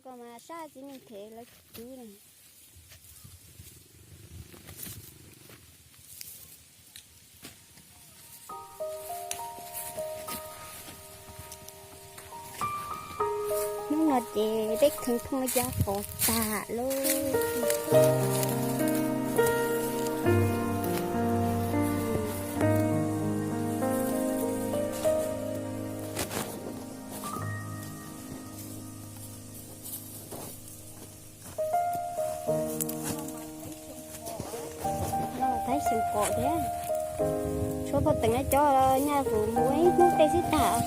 Ko mas sab txiv neej them lawv kwv ne. Hnub no ces peb kheev thooj ya qos tag lauj. Thaib xyoo pom thiab. Tshuav poj teem cov nyaj kuv mus ib hnub tej xwb tag.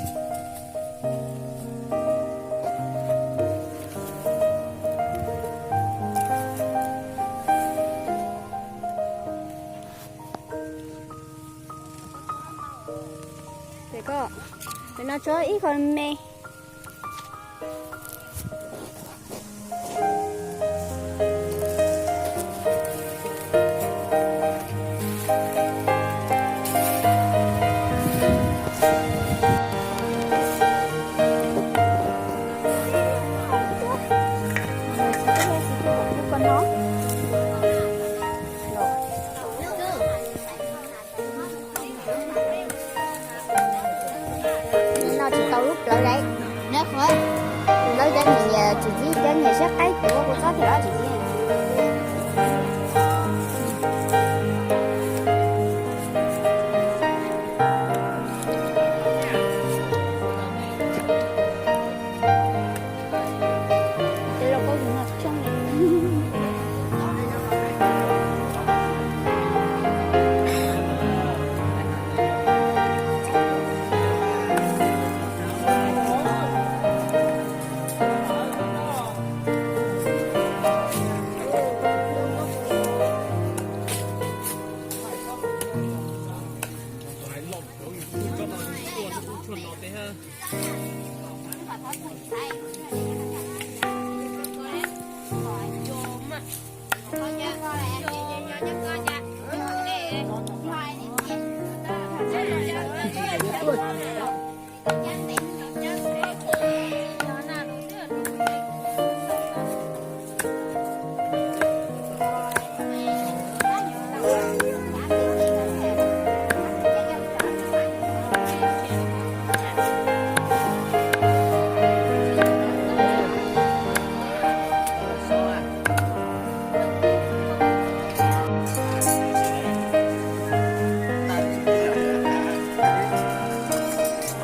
Ces koj, pem no tshuav ib qho me. No tsis tau lub plawv lawm. Lawv cov niam tsis txib, cov niam siab qaib tuav kuv txob thiab tsis txib.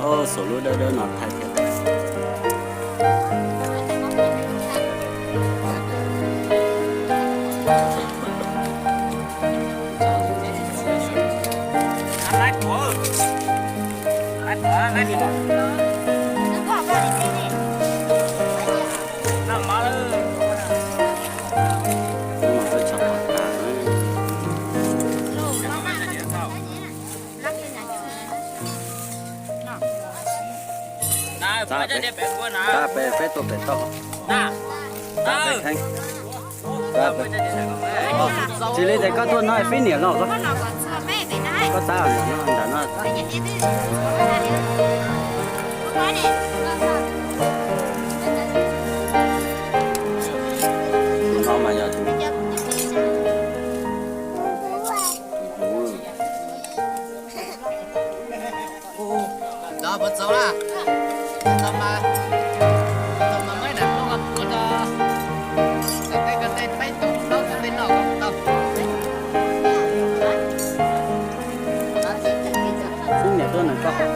Xaus lub dawb dawb no thaij thiab. Tab peb tuaj pem toj. Tab peb kheeb. Tsis li ces koj tuaj no fib niam los koj. Koj tab ntawm no. No mas yog tus Xib niam tuaj nws koj.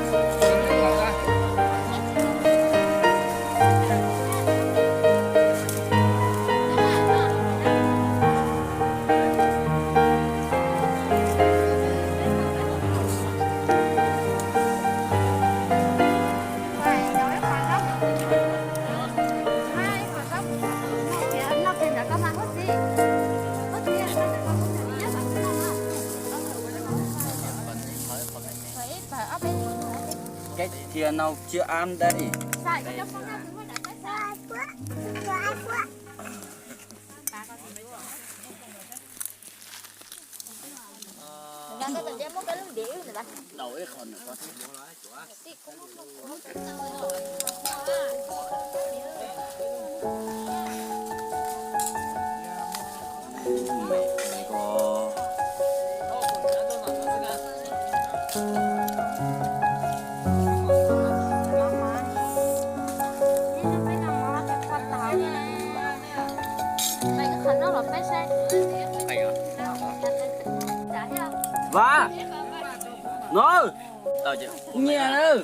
Cái thìa nâu chưa ăn đây. Pab, no, nyiam lawm.